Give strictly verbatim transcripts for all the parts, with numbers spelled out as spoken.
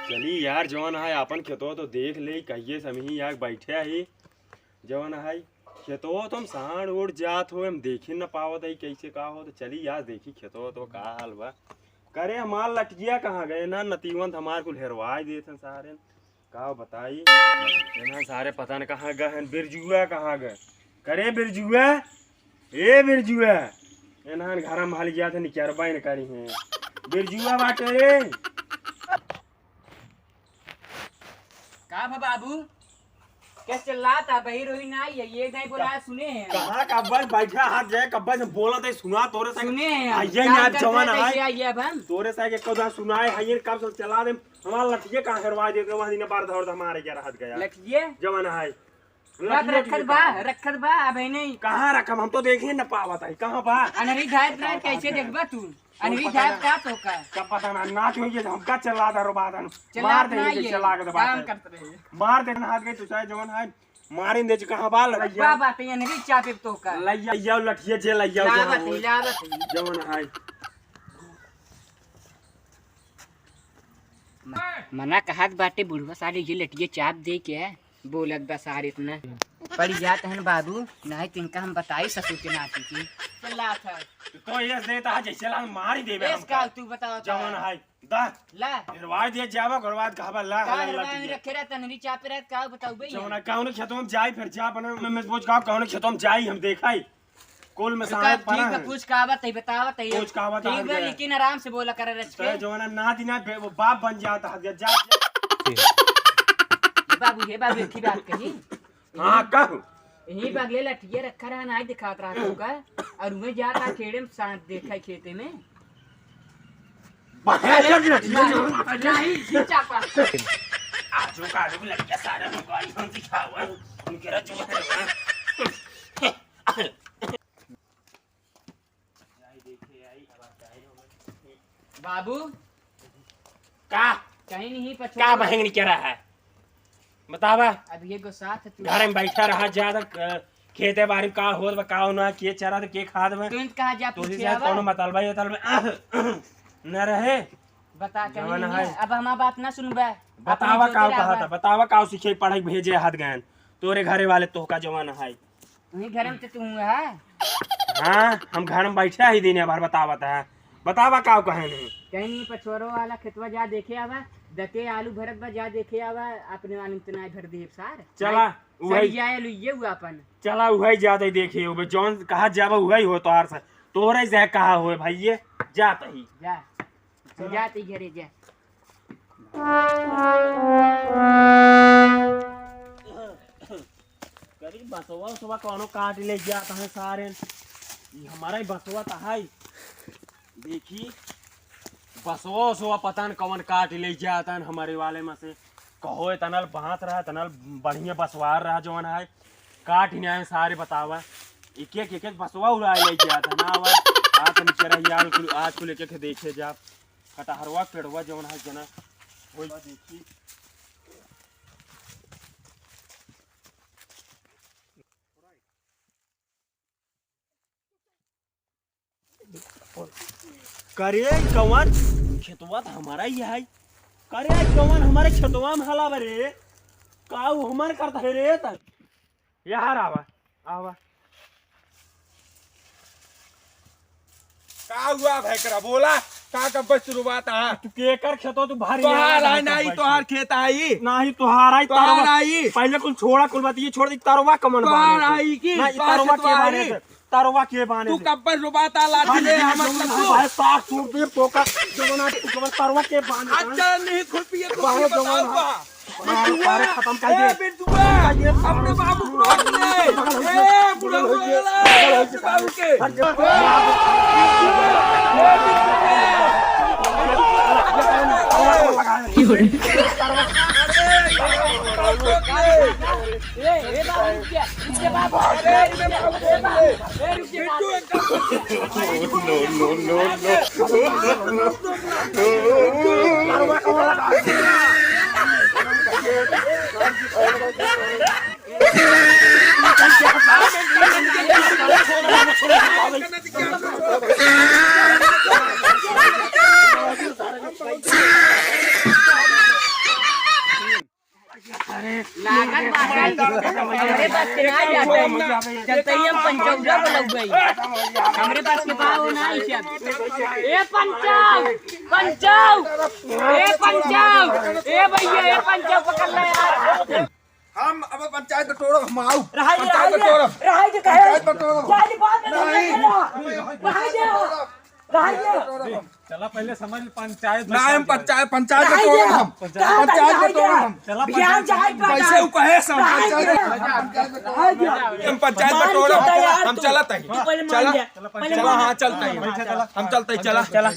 चली यार, जवन है आपन खेतवा तो देख ले, कहिए समही यार बैठे ही। जवन है खेतवा तो हम सांड उड़ जात हो, हम देखी न पावत है कैसे का हो। तो चली यार देखी खेतवा तो का हाल बा। करे हमार लठिया कहाँ गए ना, नतीवन तो हमार कुल हेरवाई देत हैं सारे। का बताई, इन्हन सारे पता न कहाँ गए हैं। बिरजुआ कहाँ गए? करे बिरजुआ, ए बिरजुआ, इन्हन घर में हल गया था, निकरबा न करी हैं। बिरजुआ बाटे रे। का भा बाबू? कैसे चिल्लात है? बहिर होई ना आई है, ये नहीं बोला है, सुने हैं। कहाँ का बस बैठा हाथ जाए, कब्बा से बोलत है, सुना तोरे से। सुने हैं हम। आ, ये काम ना करते जवान हैं, है। कैसे आइए अब हम? तोरे से के कदा सुनाए है, ये कब से चला दे। हमार लठिए कहाँ हेरवा देते, वहाँ दिन बार धर हमारे क्या रहत गया। लठिए? जवान है। बात लठिए रखत बा, कहाँ? रखत बा, अब है नहीं। कहाँ रखब? हम तो देखे न पावत है, कहाँ बा? अनरी धायत रहे, कैसे देखबा तू? अनरी पता जाए ना। का तो का? का पता ना, नाच होई जे हमका चला दा रो बात अनु। चला मार दे अपना जे ये चला के काम बात। करत रहे। मार दे हाथ गई तू चाहे जवन है। मारिन दे जे कहाँ बा लड़ैया? बा बात ये अनरी चापे तो का? लैया, लैया लठिया जे लैया लावत जवन है, होई। लावत है। जवन है। म-, मना कहत बाटे बुढ़वा सारे ये लठिया चाप दे के। बोलत बा सार इतना। पड़ी जात हन बाबू, नहीं तो इनका हम बताई ससुर के नाती की। चिल्लात है। तो ये देता है जैसे लाल मार ही देबे एस हमका। का तू बताओ तो। जवन है, दा। ला। फिर वाई दे जावा, घर बाद कहबा ला, का ला, ला, हरवा में ठीक है। रखे रहता, नहीं चापे रहत, का बताऊ बे? जवन है, कौन खेतों में जाई, फिर जा अपने में, में सोच का, कौन खेतों में जाई, हम देखाई। कुल में तो साहेब का परा ठीक है, है। पूछ का आवत है, बतावत है। पूछ का आवत है, ठीक बा, हमके। लेकिन आराम से बोला कर रच तो के। जवाना ना दिना बे-, वो बाप बन जाता है, जा, जा। बाबू, हे बाबू, एक ही बात कही। हाँ, कहू। यही बगले लठिया रखा रहा, ना दिखात रहा तो का, और वहीं जाता खेड़े में सांप देखा खेते में। बाहर चल रहा। नहीं, खींचा पा। आजो का आजो लड़किया सारा को गाड़ी हम दिखावा, उनके रजो है। बाबू, का? कहीं नहीं पछुआ। का बहेंगनी के रहा है? बतावा। अब ये गुस्सा था तू। घर में बैठा रहा ज्यादा, क-, खेते बारी में का होत बा, का ना, के चरा तो के खाद में। तू कहाँ जा तो पूछे शायद आवा? कौनो मतलबा ही, मतलबा न रहे। बता, कहीं जवन नहीं है। है। अब हमार बात ना सुनबा। बतावा अपने का जोते कहा रहबा। था, बतावा का सीखे पढ़ाई भेजे हाथ गयन। तोरे घरे वाले तोहका जवन है। वही घर में तो तू है। हाँ, हम घर में बैठे ही दिन भर बतावत है। बतावा का कहे नहीं। कहीं नहीं, पछोरो वाला खेतवा जा देखे आवा, दते आलू भरत बा, जा देखे आवा, अपने वाले में तो नाई भर दे सार। चला, नाई, वही। सही जाए लुइये हुआ अपन। चला, वही जाते देखे हो, जौन कहा जावा वही हो तोहार से। तोहरे से कहा होए भाई, ये जात ही। जा। चला। जा तई घरे जा। करी बसवा उसवा कौनो काट ले जात है सारे। ई हमारा ही बसवा त है। देखी, बसवा उसवा पता न कौन काट ले जात है हमारे वाले में से। कहो, इतना बांस रहा, इतना बढ़िया बसवार रहा जौन है। काट ही नहीं आए सारे, बतावा। एक एक, एक एक बसवा उड़ाए ले जात है ना, आवा। आज हम चला यार, कुल, आज कुल एक एक देखे जा। कटहरवा पेड़वा जौन है जना, वही देखी। करे कवन खेतवा त हमारा ही है। करे कवन हमारे खेतवा में हला बरे। का उ हमार करत है रे त? यार आवा, आवा। का हुआ भाई करा? बोला, का कब्बे शुरुआत है? तू केकर खेतो तू भारी तोहार यार है, नहीं तोहार खेत आई। नहीं तोहार आई, तोहार तरवा। आई। पहले कुल छोड़ा, कुल बात ये छोड़ दी, तरवा कमन तोहार बाने से। आई की? नहीं, तोहार तरवा खेत के बाने आई। से। तरवा के बाने तू से। कब्बे रुबाता लाठी भाई, ले, ये हम जवन मतलब है, तू। भाई, साग सूप दे, पोका, जवन है, जवन तरवा के बाने से। अच्छा, नहीं, खुरपी है, खुरपी बाहर बताओ जवन है। बा। बाहर, बिटुआ, बाहर खत्म कर ए, दे। बिटुआ, खत्म कर दे। अपने बाबू को रोक ले। ए, बुढ़ा हो गया। ए, बाबू के। हट जा। ए, ए, बाबू, रुक जा। रुक जा, बाबू। अरे, ए, बाबू, ए, बाबू। ए, रुक जा, बाबू। No, no, no, no। लागत बाटे, हमरे पास के ना जाता है। चलते ही हम पंचौरा बोलौबै। हमरे पास के बा हो ना ई सब। ए पंचौ, पंचौ, ए पंचौ, ए भैया, ए पंचौ पकड़ ले यार। हम अब पंचायत बटोरब, हम आऊ। रहाई दे, पंचायत रहाई दे, बटोरब। रहाई दे, कहे। पंचायत बटोरब। जाए दे, बाद में नहीं। रहाई दे, रहाई दे। चला पहले समझ पंचायत ना, हम बटोरब। पंचायत, पंचायत रहाई बटोरब दे। हम। कहाँ पंचायत रहाई दे? बटोरब हम। चला बिहान पंचायत जाए बटोरब। कैसे वो कहे सब रहाई दे। पंचायत बटोरब। रहाई दे। हम पंचायत मान बटोरब। जाता यार हम तू। चलत ही। तू पहले मान चला। जा। पहले चला, मान हाँ, जा। चलत ही। हाँ, चला। हम चलत ही, चला। चला।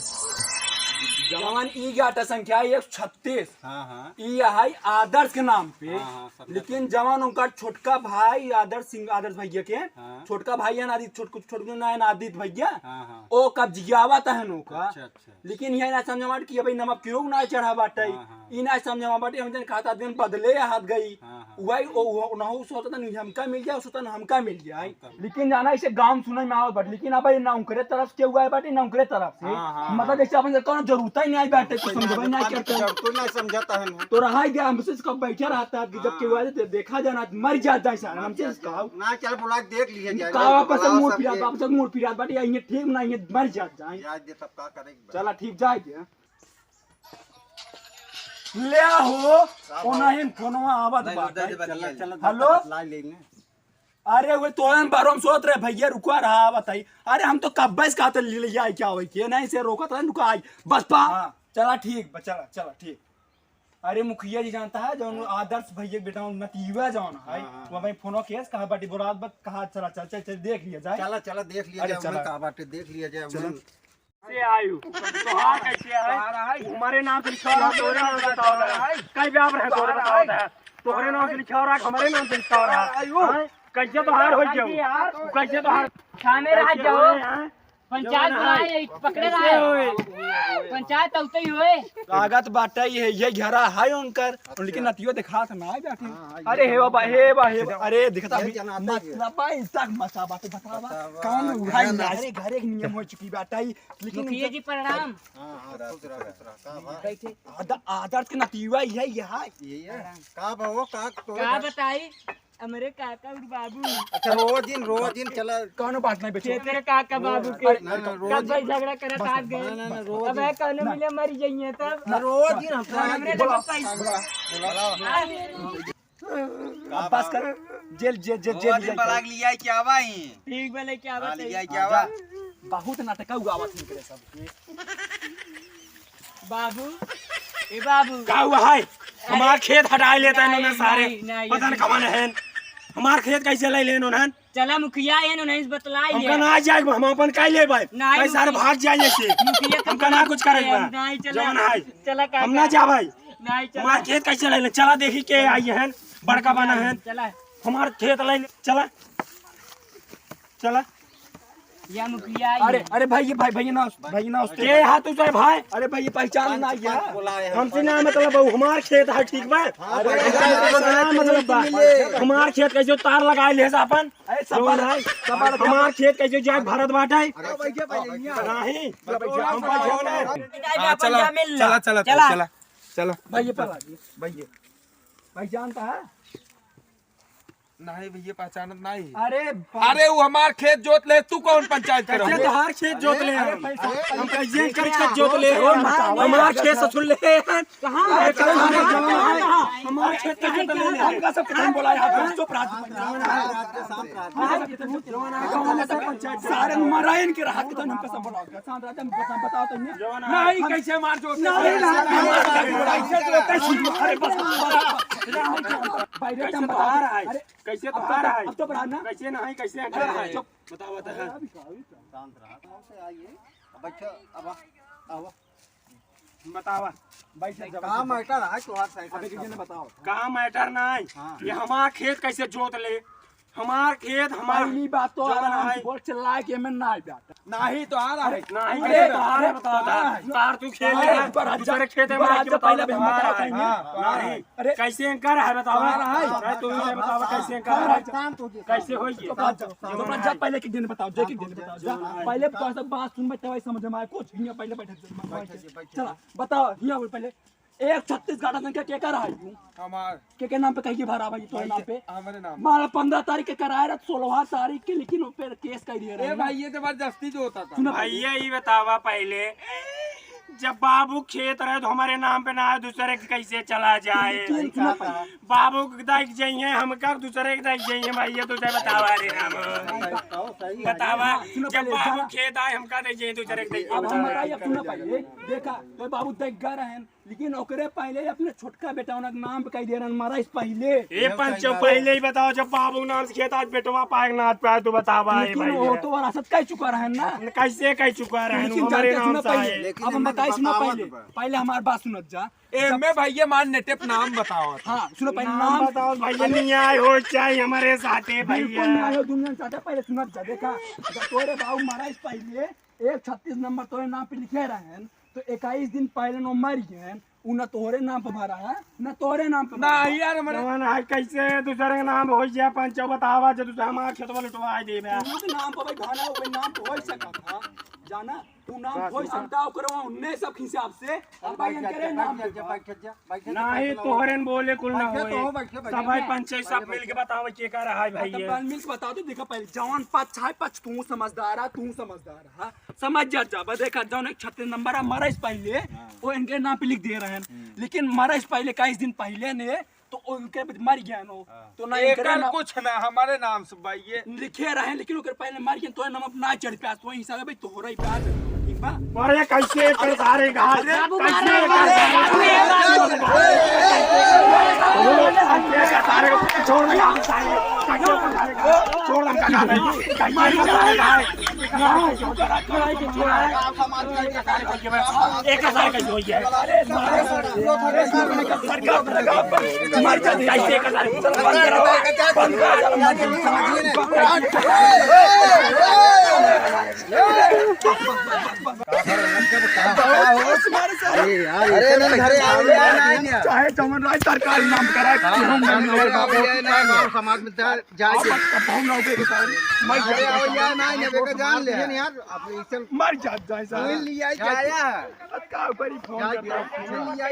जवान ई गाटा संख्या एक सौ छत्तीस। हाँ, हाँ। ई है आदर्श के नाम पे। हाँ, हाँ, समझा। लेकिन जवान उनका छोटका भाई आदर्श सिंह, आदर्श भैया के हाँ। छोटका भाई है ना आदित्य, छोटकू, छोटकू ना है ना आदित्य भैया। हाँ, हाँ। ओ कब्जियावत है नौका। अच्छा, अच्छा। लेकिन यह ना समझा बाटे कि भाई नमक क्यों ना चढ़ा बाटे। हाँ, हाँ। ई ना समझा बाटे, हम जन खाता दिन बदले हाथ गई। हाँ, हाँ। वही ओ, ओ, ना हो सोचता नहीं हमका मिल जाए, सोचता ना हमका मिल जाए। हमका लेकिन जाना इसे गाँव सुने में आवत बाटे, लेकिन अब ना उनकरे तरफ से हुआ है बाटे, ना उनकरे तरफ से। हाँ, हाँ, मतलब हाँ। जैसे अपन से कौनो जरूरत ही नहीं बाटे, कुछ समझबे नहीं करते। जरूरत नहीं समझता है ना। तो रहा ही गया, हमसे कब बैठा रहता है कि जब हाँ। केहू आए तो देखा जाना, मर जात जाए सारा, हमसे कहा। ना, चल बुला के देख लिया जाए। का वापस से बुलाओ मुड़ सबके। फिरात, वापस से मुड़ फिरात बाटे, या ये ठीक ना, ये मर जात जाए। जाए दे, तब का करेगी बात। चला ठीक जाए दे। ले हो, का भाव? ओनाहिन फोनवा आवत नहीं, बाटे। दे दे, बतिया चला, ले। चला, हेलो? बतला ले ने। अरे, वो तोरन बारो हम सोच रहे, भैया, रुका रहा, बताई। अरे, हम तो कब्बे से कहते ले, ले आई, क्या होई के? नहीं, से रोकत रहे, रुका आई। बस पा। हाँ, चला, ठीक बा, चला, चला, ठीक। अरे, मुखिया जी जानता है, जौन हाँ। आदर्श भैया के बेटा, उन नतीवा जौन है, हाँ, हाँ, वो हाँ। भाई फोनो केस कहा बाटी, बोरात बा, कहा, चला, चल, चल, चल, देख लिया जाए। चला, चला, देख लिया अरे, जाए, चला। उन्हें कहा बाटे, देख लिया जाए, चला। उन्हें से आयु, तोहार कैसे है? तोहार है। हमारे नाम से लिखा रहा, तोहरे नाम से बताओ रहा। कई बार है तोहरे बताओ रहा। तोहरे नाम से लिखा रहा, हमारे नाम से लिखा रहा। आयु। हैं? कैसे तोहार हो गया? यार। कैसे तोहार? थाने रह कैसे जाओ। होए हैं? पंचायत जो ना बुलाए, है। पकड़े कैसे रहे। होए? पंचायत तो उतई होए। लागत बाटे ये, ये घरा है उनकर, अच्छा। लेकिन नतियो दिखात ना है जाके। हाँ, हाँ, अरे ये हे बाबा, हे बा, हे बा, अरे दिखता ये भी जनाता है। मतलब बा, इतना मसा बात बतावा। बतावा, कौन उठाई कहना। ना? अरे घरे के नियम हो चुकी बाटे। लेकिन मुखिया उनसे जी, प्रणाम। हाँ, हाँ, खुश रह, खुश रह। का बा? बैठे। आद-, आदर्श के नतीवा यही है। यही है। का बा हो, का तोरे का घर? बताई, हमरे काका और बाबू। अच्छा, रोज दिन, रोज दिन चला। कौनो बात नहीं, बेचो। तेरे काका बाबू के अरे, ना, ना, रोज कब भाई झगड़ा करत बस, आ गए। ना, ना, ना, रोज अब दिन। है, कौनो ना। मिले मर जाइए तब। ना, रोज दिन हम हमरे बोला, देखो पैसा। बोला, बोला। अब बस कर, जेल, जेल, जेल, वो जेल आदमी जाए। बलाक लिया है क्या भाई? ठीक बा, लेके आवा हाँ, ताई। लिया है क्या हाँ, बा? जा। बहुत नाटक हुआ बात नहीं करे सबके। बाबू, ए बाबू। का हुआ है? हमार खेत हटाए लेता है इन्होंने सारे। नहीं, नहीं, पता नहीं नहीं। कौन है। हमार खेत कैसे ले लेन उन्हें? चला मुखिया, एन उन्हें बतलाई हमका है। ना जाए, हम अपन काई लेबै? नहीं, भाई सारे मुखिया। भाग जाए जैसे। मुखिया तो हमका ना कुछ करे बा। नहीं, चला। जवन है। चला काका। हम ना जा भाई। नहीं, चला। हमार खेत कैसे ले ले? चला देखी के आई है, बड़का बना है। चला। हमार खेत ले ले, चला। चला। या मुखिया आई अरे, है। अरे भाई, ये भाई, भाई ना, भाई ना उसके। के हाथ उसे भाई? अरे भाई, ये पहचान ना ये। हमसे ना मतलब, वो हमार खेत है, ठीक बा? हाँ, अरे, भाई, हमसे ना मतलब बा। हमार खेत कैसे तार लगाए ले अपन? अरे, सबर है, सबर है। हमार खेत कैसे जाए भरत बाटे? अरे, भैया, भैया, यहाँ। नहीं, हम पर छोड़ है। हाँ, चला, चला, चला, चला, चला। चला। भैया, पर आ गया। भैया, भाई जानता है? नहीं भैया, पहचानत नहीं। अरे, अरे, वो हमार खेत जोत ले, तू कौन पंचायत करे? कैसे तोहार खेत जोत ले? अरे, हम कैसे कर खेत जोत ले? हमार खेत ससुर ले। कहाँ है? अरे, कहाँ है? हमार खेत का जोत ले। हमका सब किसान बोला यहाँ पे, चुप रहा। सारे मराइन के रहा, किसान हमका सब बोला। किसान राजा, हम बताओ तो नहीं। नहीं, कैसे मार जोत ले? नहीं, नहीं, नहीं, नहीं, कैसे जोत ले? अरे, बस, बस, बस। भाई, रे, हम बता रहा है। अरे, कैसे अब तो, तोहार है? अब तो बता ना। कैसे नहीं, कैसे हमारा है? चुप। बताओ, बताओ। शांत रहा, शांत रहा। कहाँ से आई है? अब अच्छा, अब आ, अब बतावा। बैठ जा, का बैठ जा। Matter है तोहार साइड अबे से? किसी ने बताओ। का matter नहीं? हाँ। ये हमार खेत कैसे जोत ले? हमार खेत, हमार पहली बात तो जवान आराम से है। बोल, चिल्ला के में ना आ जाता। नाही तो आ रहा है। नाही अरे, तो आ रहा है, अरे, बताओ, आ रहा है। तार तू खेल अरे, ले, ऊपर आ जा, दूसरे खेत में ऊपर आ आके जा, बताओ, पहले भी हम आ रहा बताओ है। कहीं। हाँ, हाँ। अरे, कैसे एंकर है, बताओ। आ रहा है। अरे, तू ही बताओ, कैसे एंकर है? हाँ, शांत हो जा। कैसे होई? तो बात जा, तो बात जा, पहले एक दिन बताओ, जो एक दिन बताओ, जा। पहले तो सब बात सुन, बैठे भाई, समझ में आए कुछ? हियाँ पहले बैठे, बैठे, बैठे। चला, बताओ, हियाँ बोल पहले। एक छत्तीस गाड़ा संख्या के कर आई हूँ। हमार। के के नाम पे कहीं भरा भाई, तोरे नाम पे? हमारे नाम। मारा पन्द्रह तारीख के कराए रहा, सोलह तारीख के, लेकिन वो पे केस कर दिया ए रहा। भाई, ये जबरदस्ती जो होता था। सुनो भाई, ये ही बतावा पहले, जब बाबू खेत रहे तो हमारे नाम पे ना आए, दूसरे के कैसे चला जाए? लेकिन सुनो पहले। बाबू के दाई के जाइए, हमका दूसरे के दाई के जाइए भाई, ये तो सही बतावा रे राम। बतावा, सुनो जब पहले, बाबू जाना। खेत आए, हमका दे जाइए दूसरे के दाई के। अब हम बताइए, सुनो पहले, देखा, तो बाबू देख गए रहन, लेकिन ओकरे पहले अपने छोटका बेटा उनके नाम पे कह दे रहन, मरा इस पहले। ए पंचो, पहले ही बताओ, जब बाबू के नाम से खेत आज बेटवा पाए ना पाए, तो बतावा, ए लेकिन भाई। वो तो वरासत कह चुका रहन ना। कैसे कह चुका रहन? लेकिन हमारे जानते, नाम सुनो से पहले, आए। अब हम बताई, सुनो पहले, पहले हमार बात सुनत जा। ए, मैं भैया मान नेटे पे नाम बताओ। हाँ, सुनो पहले नाम नाम। बताओ भैया, न्याय हो चाहे हमारे साथे बिल्कुल भैया। न्याय हो दुनिया के साथे। पहले सुनत जा, देखा, जब तोरे बाबू मरा इस पहले एक छत्तीस नंबर तोरे नाम पे लिखे रहन, तो इक्कीस दिन पहले न मर गए, उ न तोरे नाम पे भरा है, न तोरे नाम पे ना भरा है। यार, हमारे जवान है, कैसे दूसरे के नाम हो जाए? पंचो बतावा, जो दूसरा हमारा खेतवा लुटवा देबे। उनके नाम पे भाई, भाना ओके नाम पे हो सकत है, जाना। तू नाम खोज सकता, ओकरे वहाँ उन्ने सब हिसाब से, अब भाई इनकरे नाम पे बा। नहीं, तोहरे न बोले कुल ना होए। सब भाई पंचायत सब मिल के बतावे के का रहा है भाई ये। मिल के बता दो, देखा पहले जवान पक्ष है, पक्ष तू समझदार है, तू समझदार है, समझ जा, जा, बस देखा जौन एक छत्तीस नंबर है, मरा इस पहले, हाँ। वो इनके नाम पे लिख दे रहे हैं। हम्म। लेकिन मरा इस पहले का इस दिन पहले ने तो उनके मर गया नो। हाँ। तो ना एकर इनकरे ना कुछ ना, हमारे नाम से भाई ये। लिखे रहे, लेकिन ओकर पहले मर गया, तो नाम अपना चढ़ पे, तो हिसाब है भाई, तोहरा ही प्यार है, ठीक बा? अरे कैसे कर सारे घाट, अरे बाबू कैसे मारो, कर सारे घाट? छोड़ दे, हम सारे, छोड़ दे, हम सारे घाट, छोड़ दे, हम सारे घाट। एक हजार का जो है। मर जा, कैसे एक हजार? अरे यार, अरे, अरे, अरे, अरे, चाहे जमन राज सरकार नाम करा, हाँ, कि हम हाँ, नहीं अरे, बाबू, ये नहीं, गाँव समाज में जा-, जाए के। अब हम लोग के साथ मर अरे, जाए। आओ यार, नहीं, नहीं, बेटा, जान ले। ये नहीं यार, अपने इसे मर जा, जाए साला। मिल लिया, जाया। अब का ऊपर ही फोन जाए, करता है। मिल लिया,